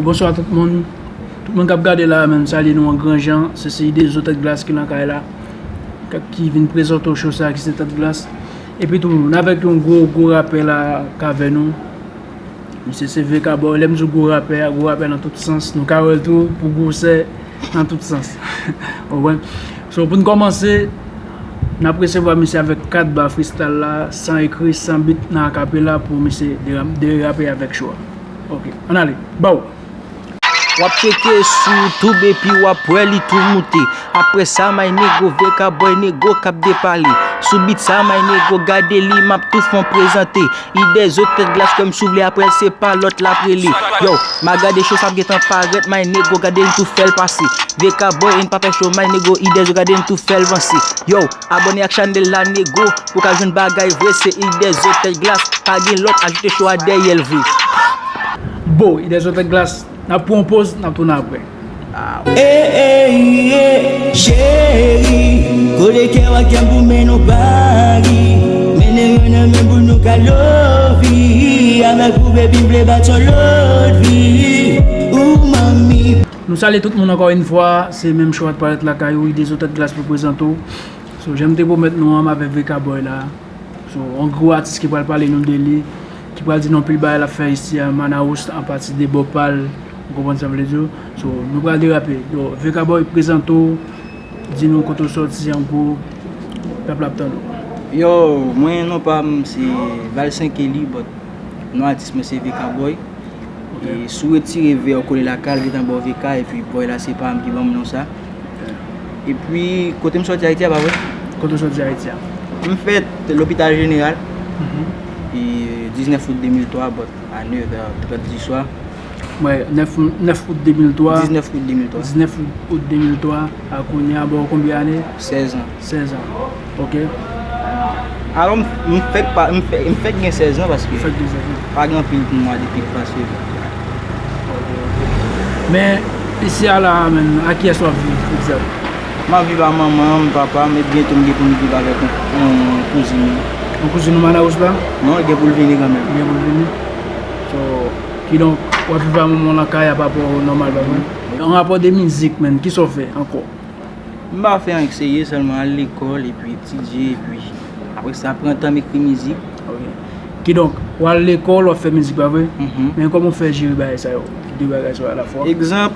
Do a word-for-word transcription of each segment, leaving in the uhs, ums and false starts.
Bonswa tout moun. Tout moun k ap gade la, men m salye nou an gran jan. Se, se Idezo Tèt Glas ki nan kay la, k ap, ki vin prezante w show sa ki se Tèt Glas. Epi tou, n avèk yon gwo, gwo rapè la k avè nou. Misye se Veka Boy. Lè m di gwo rapè a, gwo rapè nan tout sans. Nou ka wè l tou pou gwosè nan tout sans. Ou konprann? So, pou n kòmanse, n ap resevwa misye avèk kat ba freestyle la, san ekri, san beat, nan akapela pou misye dera-, derape avèk show a. Ok, ann ale. Bow! W ap tcheke sou YouTube epi w ap wè li tou moute. Apre sa, my nego, Veka Boy, nego k ap depale. Sou beat sa, my nego, gade li, m ap tou fè w prezante. Idezo Tèt Glas, kwè m si w vle, apre l se pa lòt l ap rele. Yo, m a gade show sa ap gentan parèt, my nego, gade l tou fè l pase. Veka Boy, n pa fè show, my nego, Idezo, gade l tou fè l vanse. Yo, abòne ak chanèl la, nego, pou w ka jwenn bagay vre, se Idezo Tèt Glas, pa gen lòt, ajoute show a dèyè l vre. Bo, Idezo Tèt Glas, n ap pran yon poz, n ap tounen apre. Ey, ey, ey, cheri, kole kè w ak kè m pou mennen w Pari. Mennen yo nan men pou nou ka lovi. Avèk ou, baby, m vle bat yon lòt vi. Ou manmi. Nou salye tout moun ankò yon fwa, se menm show a t parèt lakay ou, Idezo Tèt Glas pou prezante w. So, jan m te pwomèt nou an, m avèk Veka Boy la. So, yon gwo atis ki pral pale nou de li, ki pral di nou anpil bagay l ap fè isi a, Manaus, apati de bò pa l, ou konprann sa m vle di w. So, nou pral derape. Yo, Veka Boy, prezante w, di nou kote w sòti an gwo, pèp la ap tande w. Yo, mwen, non pa m se Valcin Kelly, but non atis mwen se Veka Boy. Ok. E si w retire V, w kole l ak A, l gentan ba w V K, epi Boy la se pa m ki ban m non sa. Ok. Epi, kote m sòti Ayiti a, pa vre? Kote w sòti Ayiti a? M fèt Lopital Jeneral, Mhm. e diznèf out de mil twa, but a nèf è trant di swa. Mwen, nèf, nèf out de mil twa. Diznèf out de mil twa. Diznèf out de mil twa, a kounye a, ba w konbyen ane? Sèz an. Sèz an. Ok. Alò, m, m fèk pa, m fè, m fèk gen sèz an paske Fèk gen sèz an. pa gen anpil pou mwa depi k pase. Ok, ok. Men, isi a la a, menm, a kiyès w ap viv, egzak? M ap viv a manman m, papa m, e byento m gen pou m viv avèk yon, yon kouzin mwen. Yon kouzin ou Manaus la? Non, l gen pou l vini kanmenm. Li gen pou l vini? So, kidonk, w ap viv a manman w nan kay a, papa w nòmal, pa vre? An rapò de mizik, menm, kisa w fè ankò? M pa fè anyen k serye, sèlman al lekòl epi etidye, epi apre sa, pran tan m ekri mizik. Ok. Kidonk, w al lekòl, w ap fè mizik, pa vre? Mhm. Men kòman w fè jere bagay sa yo? De bagay sa yo alafwa? Egzanp,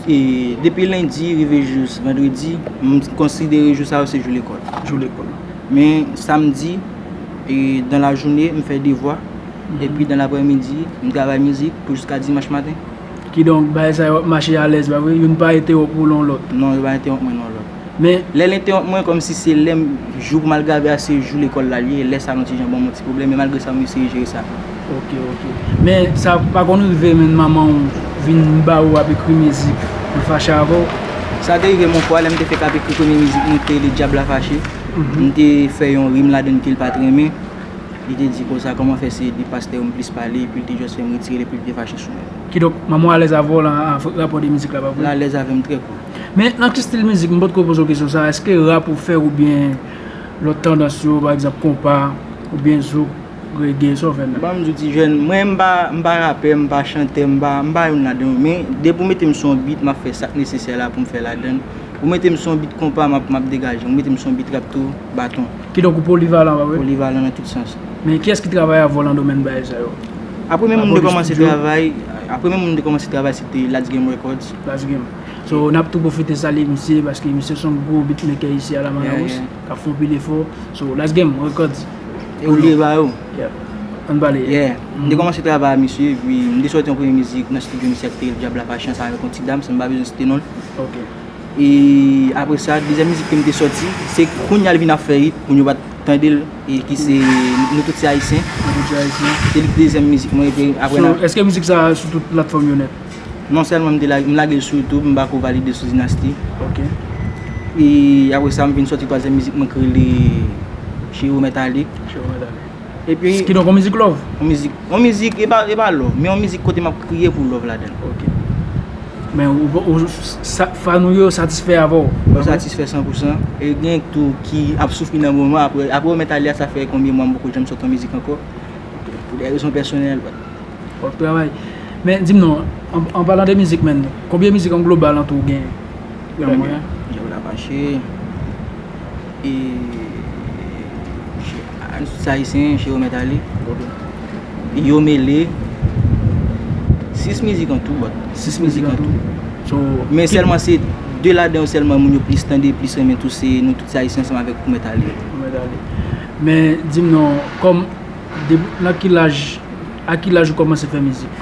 e, depi lendi rive jis vandredi, m konsidere jou sa yo se jou lekòl. Jou lekòl. Men samdi, e, dan lajounen, m fè devwa. Mhm. Epi dan laprèmidi, m travay mizik pou jiska dimanch maten. Kidonk, bagay sa yo ap mache alèz, pa vre? Youn pa entewonp ou nan lòt. Non, yo pa entewonp mwen nan lòt. Men lè l entewonp mwen, kòmsi se lè m, jou pou m al grave a, se jou lekòl la l ye, lè sa yon ti jan ban m yon ti pwoblèm, men malgre sa, m eseye jere sa. Ok, ok. Men sa pa konn rive menm manman w vin ba ou ap ekri mizik, li fache avè w? Sa te rive m yon fwa, lè m te fèk ap ekri premye mizik mwen ki te rele Dyab la fache. Mhm. M te fè yon rim ladan l ke l pa t renmen. Li te di konsa, kòman fè se de pastè yo m plis pale, epi l te just fè m retire l, epi l te fache sou mwen. Kidonk, manman w alèz avè w lan, a, rapò de mizik la, pa vre? L alèz avè m trè cool. Men, nan ki stil mizik, m potko poze w kesyon sa, èske rap ou fè oubyen lòt tandans yo, pa egzanp, konpa, oubyen zouk, reggae, sa w fè menm? Ban m di w ti jèn, mwen, m pa, m pa rapè, m pa chantè, m pa, m pa youn ladan yo, men depi w mete m sou yon beat, m ap fè sa k nesesè la pou m fè ladan l. Ou mete m sou yon beat konpa, m ap, m ap degaje. Ou mete m sou yon beat rap tou, baton. Kidonk ou polivalan, pa vre? Polivalan nan tout sans. Men kiyès ki travay avè w lan domèn bagay sa yo? Apre menm moun te kòmanse travay, apre menm moun te kòmanse travay, se te Last Game Records. Last Game. So, n ap tou pwofite salye misye, paske misye se yon gwo beatmaker isi a la Manaus, k ap fè anpil efò. So, Last Game Records. E ou liye ba yo? Yeah. Ann pale. Yeah. M te kòmanse travay a misye, epi m te sòti yon premye mizik nan estidyo misye ak te rele Dyab la fache ansanm avèk yon ti dam, san m pa bezwen site non l. Ok. E apre sa, dezyèm mizik ke m te sòti, se kounye a l vin ap fè hit, moun yo pa t tande l, e ki se Nou tout se Ayisyen. Nou tout se Ayisyen. Se li ki dezyèm mizik mwen, epi apre So, nan èske mizik sa a sou tout platfòm yo nèt? Non, sèlman m te la, m lage l sou YouTube, m pako valide sou Dynasty. Ok. E apre sa, m vin sòti twazyèm mizik mwen ki rele Chiro Metalik. Chiro Metalik. Epi Kidonk, yon mizik love? Yon mizik, yon mizik, e pa, e pa love, men yon mizik kote m ap kriye pou love ladan l. Ok. Men ou, ou, sa, fan ou yo satisfè avè w? Yo satisfè san pou san. E gen tou ki ap soufri nan moman, apre, apre Metalik, sa fè konbyen mwa m poko janm sòti yon mizik ankò. Ok. Pou de rezon pèsonèl, but W ap travay. Men di m non, an, an palan de mizik, men, konbyen mizik an global an tou ou genyen? Nan mwen, Djab Apache, e, Atis Ayisyen, Cheri Mèt Ale, Yo Mele, sis mizik an tou, but. Sis mizik an tou. So, men sèlman se de ladan yo sèlman moun yo plis tande, plis renmen tou, se nou tout se Ayisyen ansanm avèk Pou Mèt Ale. Pou Mèt Ale. Men di m non, kòm, de, nan ki laj, a ki laj ou kòmanse fè mizik?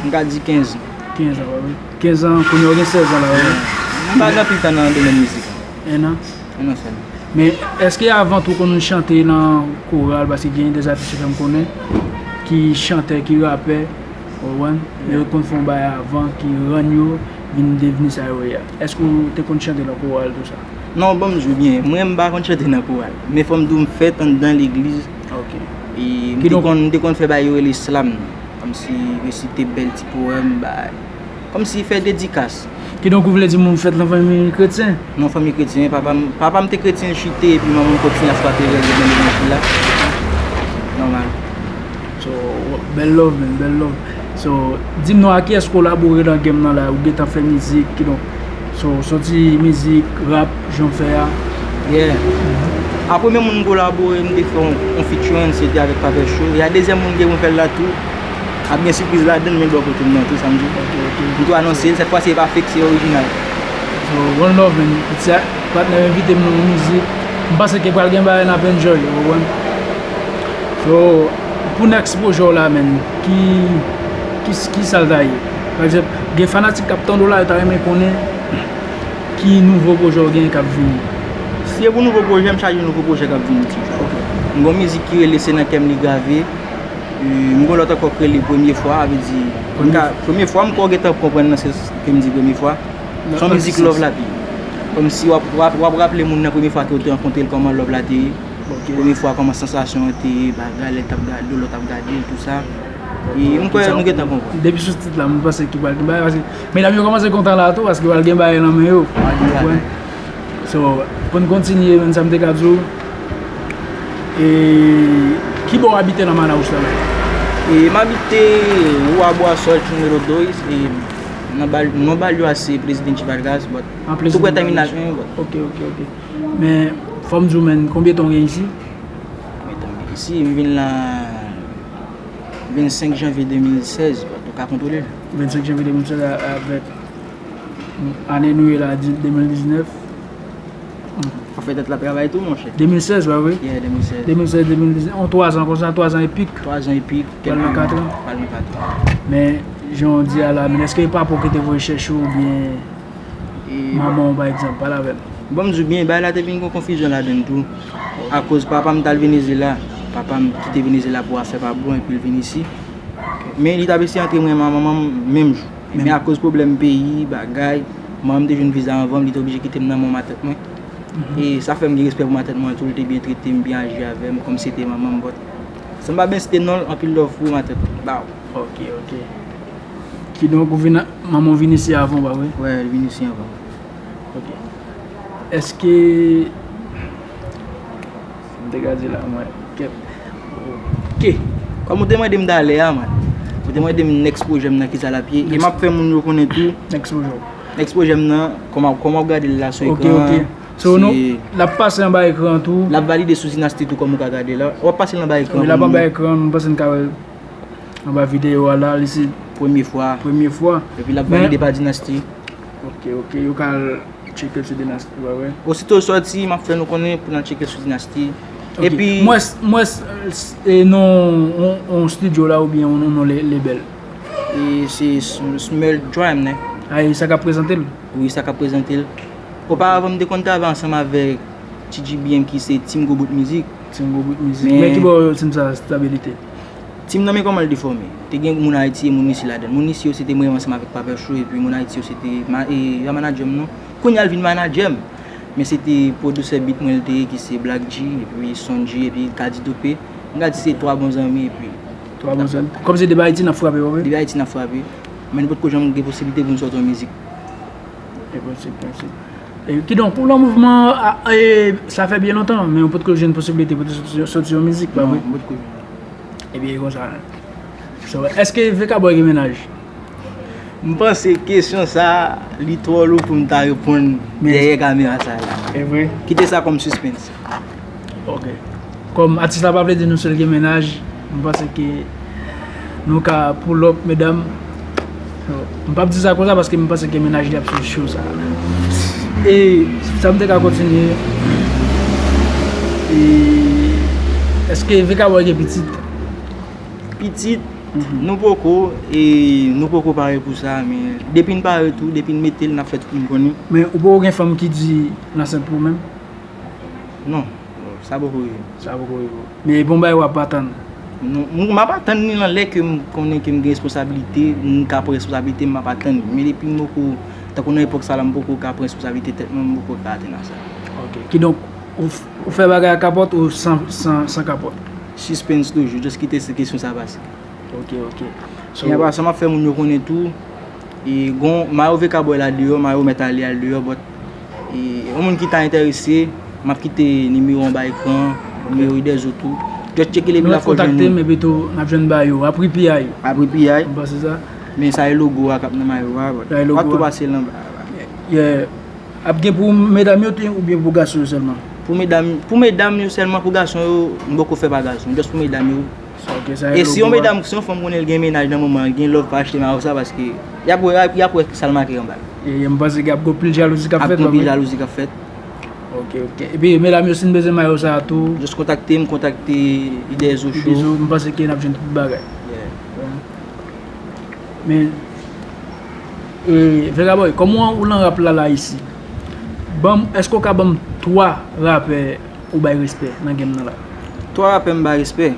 M ka di kenz. Kenz an, wi. Kenz an, kounye a w gen sèz an la, wi. M pa gen anpil tan nan domèn mizik. En an? En an sèlman. Men, èske avan tou w konn chante nan koral, paske gen de atis yo fè m konnen, ki chantè, ki rapè, ou konprann? Men yo konn fè yon bagay avan ki rann yo vin devni sa yo ye a. Èske w te konn chante nan koral, tou sa? Non, ban m di w byen, mwen m pa konn chante nan koral. Men fò m di w m fèt anndan legliz. Ok. E m te konn, m te konn fè bagay yo rele slam. Kòmsi resite bèl ti powèm, bay. Kòmsi fè dedikas. Kidonk, ou vle di m ou fèt nan fanmi kretyen? Non, fanmi kretyen, papa m, papa m te kretyen chite, epi manman m kontinye ap frape rèl yo nan levanjil la. Nòmal. So, bèl love, man, bèl love. So, di m non, a kiyès kolabore nan game nan la, ou gentan fè mizik, kidonk, so, soti mizik, rap, jan w fè a. Yeah. A premye moun m kolabore, m te fè yon, yon featuring, se te avèk Papè Cho. E a dezyèm moun gen pou m fè l la tou, ap gen sipriz ladan l, men bò kote m nan tou, sa m di w. Ok, ok. M tou anonse l, sèt fwa se pa fake, se orijinal. So, one love, man. Ti patnè envite m nan yon mizik. M panse ke pral gen bagay n ap enjoy, ou konprann? So, pou next pwojè w la, man, ki, ki, ki sa l ta ye? Pa egzanp, gen fanatik k ap tande w la, yo ta renmen konnen ki nouvo pwojè w gen k ap vini. Si e pou nouvo pwojè, m chaje nouvo pwojè k ap vini toujou. Ok. M gon mizik ki rele Se nan kè m li grave. E, m gon lòt ankò k rele Premye Fwa, a vle di, m ka, premye fwa, m kwè w gentan konprann nan sans ke m di premye fwa. Se yon mizik love la te ye. Kòmsi w ap, w ap, w ap raple moun nan premye fwa ke w te rankontre l, kòman love la te ye. Ok. Premye fwa, kòman sansasyon an te ye, bagay, lè l t ap gade w, lè w t ap gade l, tou sa. E m kwè nou gentan konprann. Depi sou tit la, m panse ke pral gen bagay, paske medam yo kòmanse kontan la tou, paske pral gen bagay nan men yo. Pral gen bagay. So, pou n kontinye, menm sa m te ka di w, e, ki bò w abite nan Manaus la menm? E, m abite Rua Boa Sorte, numéro dois, e, nan bal-, non bal yo a se Presidente Vargas, but tou prè tèminal en, but. Ok, ok, ok. Men, fò m di w, menm, konbyen tan w gen isi? Konbyen tan m gen isi? M vin la vennsenk janvye de mil sèz, but ou ka kontwole l. Vennsenk janvye de mil sèz a-, avèk ane nou ye la, di-, de mil diznèf. Fò fè tèt la travay tou, monchè. De mil sèz, pa vre? Yeah, de mil sèz. De mil sèz, de mil diznèf, on twa zan konsa, twa zan epik. Twa zan epik, pral nan kat an. Pral nan kat an. Men, jan w di a la, men èske e papa w ki te voye chèche w oubyen manman w, pa egzanp, pale avè m. Bon, m di w byen, bagay la te vin gon konfizyon ladan l tou. Akoz papa m t al Venezyela. Papa m kite Venezyela pou afè pa bon, epi l vin isi. Men li t ap eseye antre mwen ak manman m menm jou. Men akoz pwoblèm peyi, bagay, manman m te jwenn viza anvan m, li te oblije kite m nan men matant mwen. E sa fè m gen respè pou matant mwen tou, li te byen trete m, byen aji avè m, kòm si se te manman m, but. San m pa byen site non l, anpil love pou ou, matant. Baw. Ok, ok. Kidonk, ou vin, manman w vin isi avan w, pa vre? Wè, li vin isi avan. Ok. Èske M te ka di la, mwen, kèt. Ok. Kòm ou te mande m talè a, man. Ou te mande m next pwojè m nan kisa l ap ye. E m ap fè moun yo konnen tou. Next pwojè w. Next pwojè m nan, kòman, kòman w ap gade l la sou ekran an. Ok, ok. So, nou, l ap pase anba ekran an tou. L ap valide sou Zinasti tou, kòm ou ka gade la. W ap pase l anba ekran an. Wi, l ap anba ekran an, m panse n ka wè l anba videyo a la, li se premye fwa. Premye fwa. Epi l ap valide pa Zinasti. Ok, ok. Yo ka al tcheke l sou Zinasti, pa vre? Osito l sòti, m ap fè nou konnen pou n al tcheke l sou Zinasti. Ok. Epi m wè, m wè, e, non, on, on studio la oubyen on, on, on le-, label. E se Sm-, Smurl Drum, ne? A, e sa k ap prezante l? Wi, sa k ap prezante l. Oparavan, m te konn travay ansanm avèk T G B M ki se Team Go Bout Music. Team Go Bout Music. Men ki bò team sa stabilite? Team nan, men kòman l te fòme. Te gen moun Ayiti e moun isi ladan l. Moun isi yo se te mwen ansanm avèk Papè Cho, epi moun Ayiti yo se te ma-, e, pa manadjè m non. Kounye a l vin manadjè m. Men se te pwodisè beat mwen l te ye ki se Black G, epi Son G, epi Kadi Dope. M ka di se twa bon zanmi, epi. Twa bon zanmi. Kòm se depi Ayiti n ap frape, pa vre? Depi Ayiti n ap frape. Men nou potko janm gen posiblite pou n sòti yon mizik. Enposib, enposib. E, kidonk, pou le mouvman, a, e, sa fè byen lontan, men ou potko jwenn posiblite pou te sòti, sòti yon mizik, pa vre? Non, m potko jwenn. Ebyen, e konsa. So, èske Veka Boy gen mennaj? M panse kesyon sa, li twò lou pou m ta reponn Men- dèyè kamera sa la. E vre? Kite sa kòm sispens. Ok. Kòm atis la pa vle di nou si l gen mennaj, m panse ke nou ka pull up, medam. So, m p ap di sa konsa paske m panse ke mennaj li ap sou show sa. E sa m te ka kontinye. E èske Veka Boy gen pitit? Pitit, nou poko, e nou poko pare pou sa, men depi n pare tou, depi n mete l, n ap fè tout moun konnen. Men ou poko gen fanm ki di l ansent pou ou menm? Non, sa poko rive. Sa poko rive. Men bon bagay w ap atann. Non, m m ap atann li nan lè ke m konnen ke m gen responsablite, m ka pran responsablite m, m ap atann li. Men depi m poko, tankou nan epòk sa la, m poko ka pran responsablite tèt mwen, m poko ka atenn a sa. Ok. Kidonk, ou, f- ou fè bagay ak kapòt ou san, san, san kapòt? Sispens toujou, just kite se kesyon sa pase. Ok, ok. So, Gen pa sa m ap fè moun yo konnen tou. E gon mayo Veka Boy la deyò, mayo mèt ale al deyò, but e yon moun ki ta enterese, m ap kite nimewo anba ekran, nimewo Idèzo tou. Just tcheke l epi nou la mèt fò jwenn kontakte m nou. Epi tou n ap jwenn ba yo. Apre piyay. Apre piyay, M panse sa. Men sa e logo a k ap nan mayo a, but Sa e logo w ap tou a. Pase l anba. Yeah. Ap gen pou medam yo tou oubyen pou gason yo sèlman? Pou medam, pou medam yo sèlman, pou gason yo, m poko fè pa gason, just pou medam yo. Ok, sa e E si yon logo a. Medam, si yon fanm konnen l gen mennaj nan moman an, gen love pa achte mayo sa paske y ap wè, y ap wè sa l make anba l. E m panse gen ap gen pil jalouzi k ap Ap fèt. gen Wi. Pil jalouzi k ap fèt. Ok, ok. Epi medam yo si n bezwen mayo sa a tou. Just kontakte m, kontakte Idèzo Show. Idèzo, m panse ke n ap jwenn tout bagay. Yeah. Men, e, Veka Boy, kòm ou, ou nan rap la la isi, ban m, èske w ka ban m twa rapè ou bay respè nan game nan la? Twa rapè m bay respè.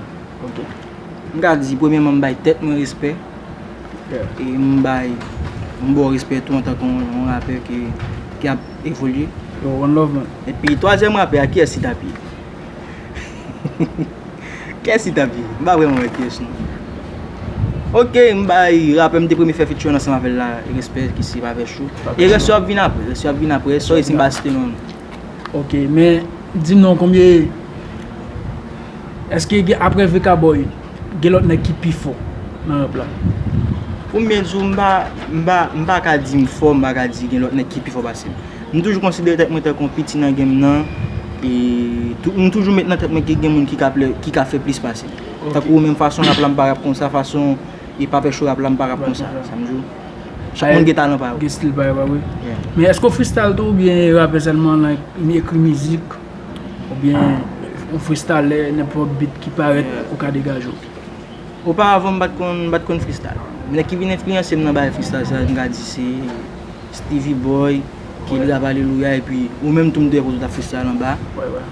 Ok. M ka di premyèman m bay tèt mwen respè. Yeah. E m bay, m ba w respè tou antanke yon, yon rapè ki, ki ap evolye. Yo, one love, man. Epi twazyèm rapè a, kiyès li t ap ye? Kiyès li t ap ye? M pa vrèman wè kiyès non. Ok, m bay rapè m te premye fè featuring ansanm avè l la, respè ki se Pavè Show. E rès yo ap vin apre, rès yo ap vin apre, sorry si m pa site non. Ok, men di m non konbyen, èske gen, apre Veka Boy, gen lòt nèg ki pi fò nan rap la? Pou m byen di w, m pa, m pa, m pa ka di m fò, m pa ka di gen lòt nèg ki pi fò pase m. M toujou konsidere tèt mwen tankou yon piti nan game nan. E tou, m toujou met nan tèt mwen ke gen moun ki ka, ki ka fè plis pase m. Ok. Tankou ou menm, fason rap la m pa rap konsa, fason e Pavè Show rap la m pa rap Rap konsa. konsa. Sa m di w. Chak moun gen talan pa yo. Gen stil pa yo, pa vre? Yeah. Men èske w freestyle tou oubyen rapè sèlman, like, ekri mizik oubyen ou freestyle nenpòt beat ki parèt ou ka degaje w? Oparavan m pa t konn, m pa t konn freestyle. Nèg ki vin enfliyanse m nan bagay freestyle sa, m ka di se Stevie Boy, Kelly Rap Alelouya, epi ou menm tou m te wè kote w t ap freestyle anba. Wè, wè.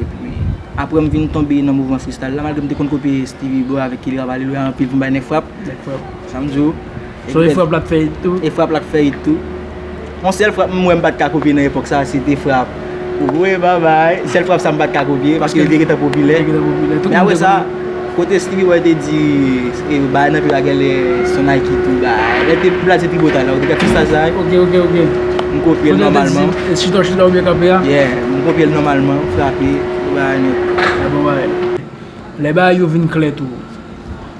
Epi apre m vin tonbe nan mouvman freestyle la, malgre m te konn kopye Stevie Boy avèk Kelly Rap Alelouya anpil pou m bay nèg frap. Nèg frap. Sa m di w. So e frap la k fè hit tou? E frap la k fè hit tou. Yon sèl frap m wè m pa t ka kopye nan epòk sa, se te frap Woy Babay. Sèl frap sa m pa t ka kopye, paske li te gentan popilè. Li te gentan popilè. Tout Men moun apre te sa, konn. Kote Stevie Boy te di, e, bagay nan pye a genlè se Nike tou, bagay. Lè te plase tribotay la, ou te ka freestyle sa, Ok, ok, ok. M kopye l nòmalman. E chita, chita oubyen kanpe a? Yeah, m kopye l nòmalman, m frape, bagay nèt. E bon bagay. Lè bagay yo vin klè tou,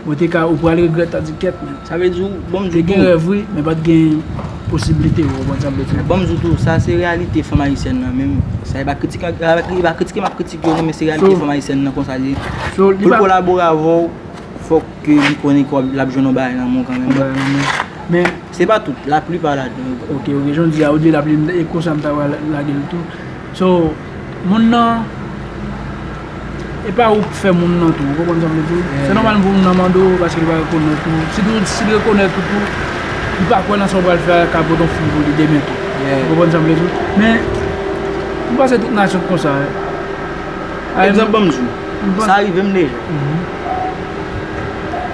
ou te ka, ou pral regrèt, ta di kèt, men. Sa vle di, bon, m Te di gen bon. Rèv, wi, men pa t gen posiblite, ou konprann sa m vle di? Bon, m di tou, sa se reyalite fanm ayisyèn nan menm. Sa e pa kritike, e pa kritike m ap kritike yo, non, men se reyalite So, fanm ayisyèn nan konsa li ye. So, li Pou l pa kolabore avè w, fòk ke li konnen ke l ap jwenn yon bagay nan men w kanmenm. Bagay nan men. Men, Se pa tout, laplipa ladan yo. Ok, ok, jan w di a, ou di lapli, e konsa m ta pral lage l tou. So, moun nan, e pa ou k fè moun nan tou, ou konprann sa m vle di? Yeah. Se nòmal pou moun nan mande w, paske li pa rekonèt ou. Si tou, si li rekonèt ou tou, li pa kwè nan sa w pral fè a, ka pote yon fil pou li demen tou. Yeah. Ou konprann sa m vle di? Men, m panse tout nasyon t konsa, wi. Egzanp, ban m di w, M panse- sa rive m deja. Mhm.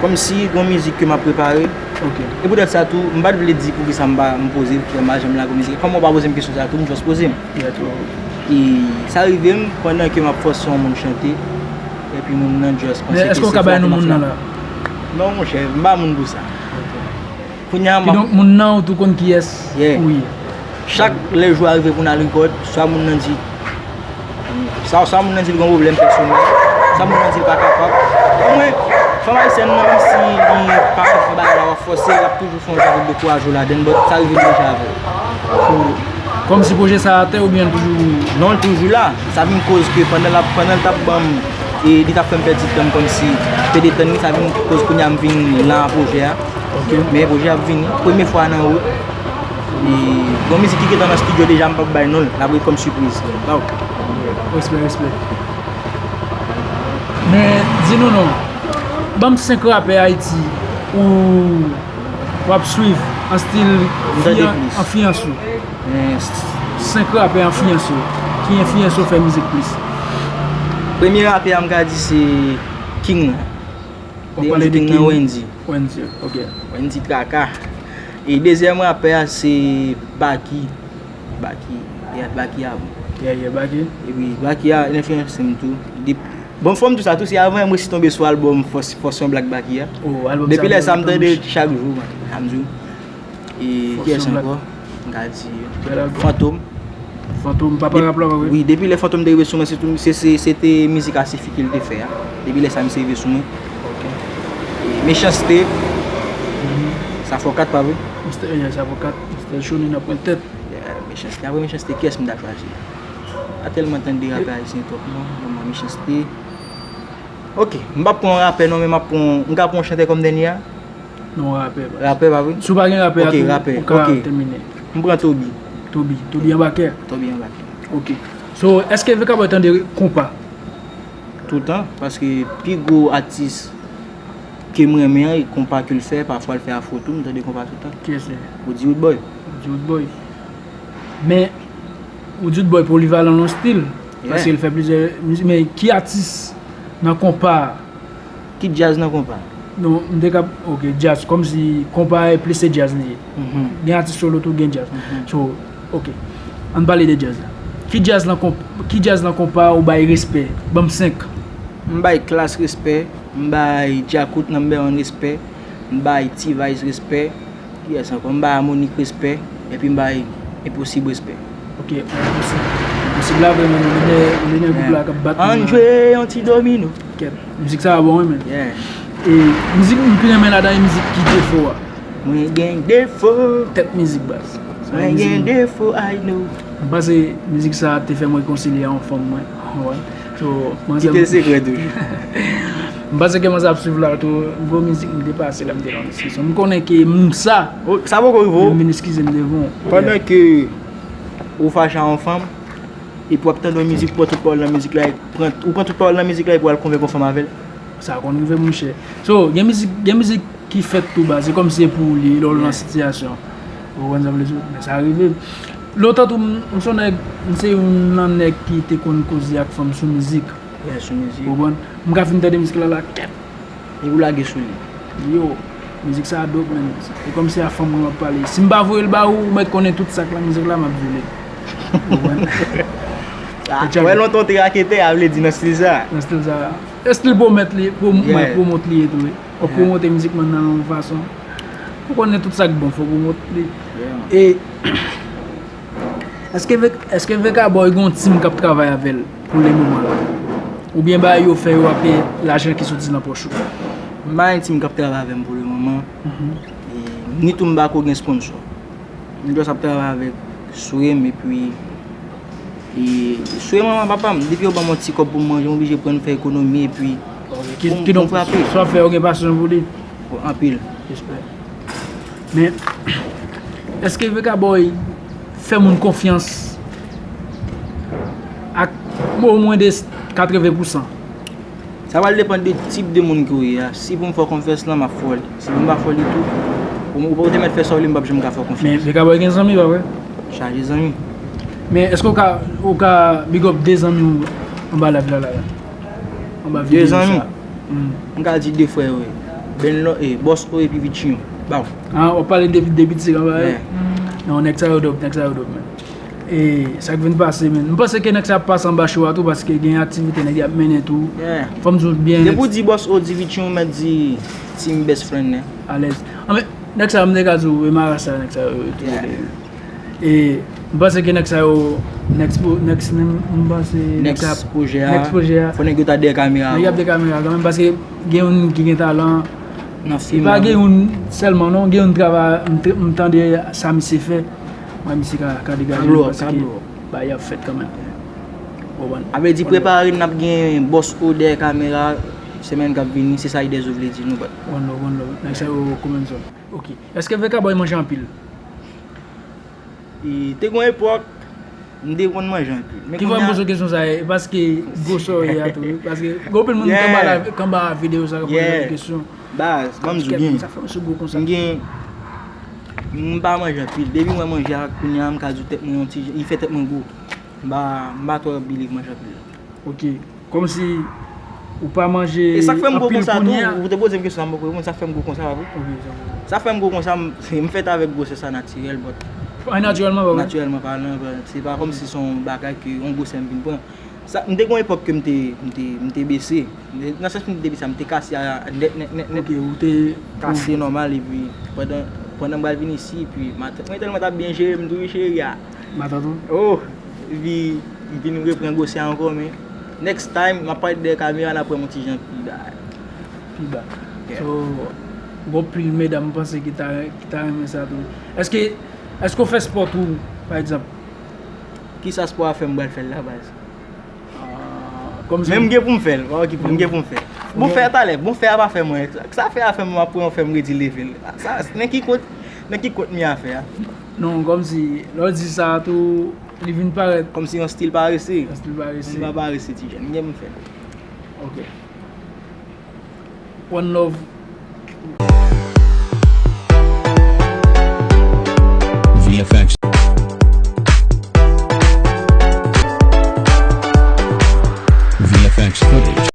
Kòmsi gon mizik ke m ap prepare. Ok. E poutèt sa tou, m pa t vle di poukisa m pa, m poze, m pa janm lage mizik. Kòm ou pa poze m kesyon sa tou, m just poze m. Yeah, tou. E sa rive m pandan ke m ap fòse yon moun chante, epi moun nan just panse Men ke èske w se ka bay frape non m ap moun nan frape. La? Non, monchè, m pa moun pou sa. Kounya, m ap Kidonk, moun nan ou tou konn kiyès Yeah. ou ye. Chak lè jou a rive pou n al rekòd, swa moun nan di, sa, swa moun nan di l gen yon pwoblèm pèsonèl, swa moun nan di l pa kapab. Mwen, Fanm ayisyèn nan, menm si li pa konn fè bagay la, w ap fòse l, l ap toujou fè yon jan pou dekouraje w ladan l, but sa rive m deja avè l. Kòmsi pwojè sa atè oubyen l toujou? Non, l toujou la. Sa vin koz ke pandan l ap, pandan l t ap ban m, e li t ap fè m pèdi tan m kòmsi te detann li, sa vin koz kounye a m vin lan pwojè a. Ok. Men pwojè a ap vini. Premye fwa nan wout. E gon mizik ki gentan nan estidyo deja, m p ap bay non l. L ap ret kòm sipriz. Respè, respè. Men, di nou non. Ban m senk rapè Ayiti ou w ap swiv an stil enfliyans ou. Senk rapè enfliyans ou. Ki enfliyans ou fè mizik plis? Premye rapè a m ka di se King la. W ap pale de King nan Wendy. Wendy, ok. Wendy Traka. E dezyèm rapè a se Baky. Baky. Yeah, Baky a bon. Yeah, yeah, Baky. Epi Baky a enfliyanse m tou. Bon, fò m di w sa tou, se avan m resi tonbe sou albòm Fòs Fòs Yon Blak Baky a. Depi lè sa m tande chak jou, man. Sa m di w. E kiyès ankò? M ka di Fantom. Fantom, papa rap la, wi. Wi, depi lè Fantom te rive sou mwen, se tou, se, se, se te mizik Asifi ke l te fè a. Depi lè sa, misye rive sou mwen. Ok. E Mechanste. Sa fò kat, pa vre? Mistè, yeah, sa fò kat. Mistè Choni nan pwen tèt. Yeah, Mechanste. Apre Mechanste, kiyès m ta chwazi? Pa tèlman tande rapè ayisyen twòp, non. Bon, mwen, Mechanste. Ok, m p ap pran rapè non, men m ap pran, m ka pran yon chantè kòm dènye a? Non, rapè, baz. Rapè, pa vre? Si w pa gen rapè a tou, ou ka tèmine. M pran Toby. Toby, Toby anba kè? Toby anba kè. Ok. So, èske Vekabòy tande konpa? Toutan, paske pi gwo atis ke m renmen an, e konpa ke l fè, pafwa l fè afro tou, m tande konpa toutan. Kiyès li? Roody Roodboy. Roody Roodboy. Men, Roody Roodboy polivalan nan stil, paske l fè plizyè mizik, men ki atis nan konpa a? Ki djaz nan konpa? Non, m te ka, ok, djaz, kòmsi konpa e plis se djaz li ye. Gen atis solo tou, gen djaz. So, ok. Ann pale de djaz la. Ki djaz nan konp-, ki djaz nan konpa ou bay respè? Ban m senk. M bay Klass respè, m bay Djakout number one respè, m bay T-Vice respè, kiyès ankò? M bay Harmonik respè, epi m bay Enposib respè. Ok, Enposib. Enposib la vrèman, nou lè, lè gwoup la k ap bat. Ann jwe yon ti domino. Kèt, mizik sa a bon, wi, men. E mizik m pi renmen ladan e mizik ki defo a. Mwen gen defo. Tèt mizik, baz. Mwen gen defo, I know. M panse mizik sa a te fè m rekonsilye a yon fanm mwen. Ou konprann? So, manzè. Kite l sekrè toujou. M panse ke manzè ap swiv la tou. Gwo mizik m te pase lè m te nan diskisyon. M konnen ke m sa. Oh, sa poko rive w. M vin eskize m devan w. Pandan ke ou fache a yon fanm, epi w ap tande yon mizik, ou pran tout pawòl nan mizik la, e pran, ou pran tout pawòl nan mizik la, epi w al konvenk yon fanm avè l. Sa konn rive, monchè. So, gen mizik, gen mizik ki fèt tou baz, se kòmsi se pou ou li ye, lè w nan sitiyasyon. Ou konprann sa m vle di w? Men sa rive. Lontan tou, m, m se yon nèg, m se youn nan nèg ki te konn koze ak fanm sou mizik. Yeah, sou mizik. Ou konprann? M ka fin tande mizik la, la, kèt. Epi w lage sou li. Yo, mizik sa a dope, man. E kòmsi a fanm mwen m ap pale. Si m pa voye l ba ou, ou mèt konnen tout sa k nan mizik la, m ap vyole l. Ou konprann? Ah, wè lontan w te raketè, a vle di nan stil sa. Nan stil sa. Estil pwomèt li, pwom-, mwen, pwomot li ye tou, wi. W ap pwomote mizik mwen nan yon fason. Ou konnen tout sa k bon, fò w pwomot li. E, èske Ve-, èske Vekabòy gen yon team k ap travay avè l pou le moman la? Oubyen bagay yo fè yo ap gen lajan ki soti nan pòch ou? M pa gen team k ap travay avè m pou le moman. E, ni tou m pako gen sponsor. M just ap travay avèk sou m epi, e, sou manman papa m. Depi yo ban m yon ti kòb pou m manje, m oblije pran fè ekonomi epi pou m, pou m frape. Sa w ap fè, ou gen pasyon pou li? Anpil. Respè. Men, èske Vekabòy fè moun konfyans ak omwen de katreven pousan? Sa pral depann de tip de moun ke w ye a. Si pou m fè w konfyans lan, m ap fè w li. Si pou m pa fè w li tou, ou, ou te mèt fè sa w vle, m p ap janm ka fè w konfyans. Men Vekabòy gen zanmi, pa vre? Chaje zanmi. Men èske w ka, w ka big up de zanmi w anba live la, la, la? Anba videyo sa. De zanmi? M ka di de frè yo ye. Benlo, e, Bòs O epi Vitchiyon. Baw. Ah, w ap pale de, de Vitchiyon anba yo? Non, nèg sa yo dope, nèg sa yo dope, men. E sa k vin pase, men. M panse ke nèg sa ap pase anba cho a tou, paske gen aktivite nèg y ap mennen tou. Fò m di w byen. Depi w di Bòs O, di Vitchiyon, ou mèt di team best friend, nen. Alèz. Anben, nèg sa, m te ka di w, e marasa, nèg sa, yo tou. E, M panse ke nèg sa yo, next, next, m panse nèg sa, next pwojè a, next pwojè a, fò nèg yo ta dèyè kamera. Nèg y ap dèyè kamera kanmenm, paske gen youn ki gen talan. Nan fim, pa gen youn sèlman non, gen youn travay, m t-, m tande sa misye fè. Mwen, misye ka, ka degaje, paske bagay ap fèt kanmenm. Ou konprann? A vle di, prepare n, n ap gen Bòs O dèyè kamera semèn k ap vini, se sa Idèzo vle di nou, but. One love, one love. Nèg sa yo kòmanse. Ok. Èske Vekaboy manje anpil? E te gon epòk, m te konn manje anpil. Men kounye a, m poze w kesyon sa a, e paske gwosè w ye a tou, wi. Paske gen anpil moun k anba la, k anba videyo sa a k ap poze w kesyon. Baz, ban m di w byen. Sa fè m sou gwo konsa. M gen, m pa manje anpil. Depi m wè manje a, kounye a, m ka di w tèt mwen yon ti jan, li fè tèt mwen gwo. M pa, m pa twò believe manje anpil. Ok. Kòmsi ou pa manje anpil kounye a. E sa k fè m gwo konsa tou, ou te poze m kesyon sa, m poko reponn, sa k fè m gwo konsa, pa vre? Ok, sa gwo. Sa k fè m gwo konsa, m, se, m fèt avèk gwosè sa natirèl, but. An, natirèlman, pa vre? Natirèlman palan, but se pa kòmsi se yon bagay ke yon gwosè m vin pran. Sa, m te gon epòk ke m te, m te, m te bese. Nan sans m te bese, m te kase a nèt, nèt, nèt, nèt. Ok, ou te kase nòmal, epi pandan, pandan m pral vin isi, epi matant mwen tèlman t ap byen jere m tou, wi, cheri a. Matant ou? Oh, epi m vin reprann gwosè a ankò, men next time, m ap parèt dèyè kamera, n ap wè m yon ti jan pi ba. Pi ba. Yeah. So, gon pil medam m panse ki ta, ki ta renmen sa tou. Èske, èske w fè spò tou, pa egzanp? Kisa spò a fè m pral fè l la, baz? Ah, kòmsi. Men m gen pou m fè l, pa okipe, m gen pou m fè l. Bon, fè a talè, bon, fè a pa fè mwen. Sa fè a fè m, m ap pran yon fè m redi leve l. Sa, nan ki kot, nan ki kot mi a fè a? Non, kòmsi, lè w di sa tou, li vin parèt. Kòmsi yon stil parese. Yon stil parese. M pa parese, ti jèn, m gen pou m fè l. Ok. One love. V F X. V F X footage.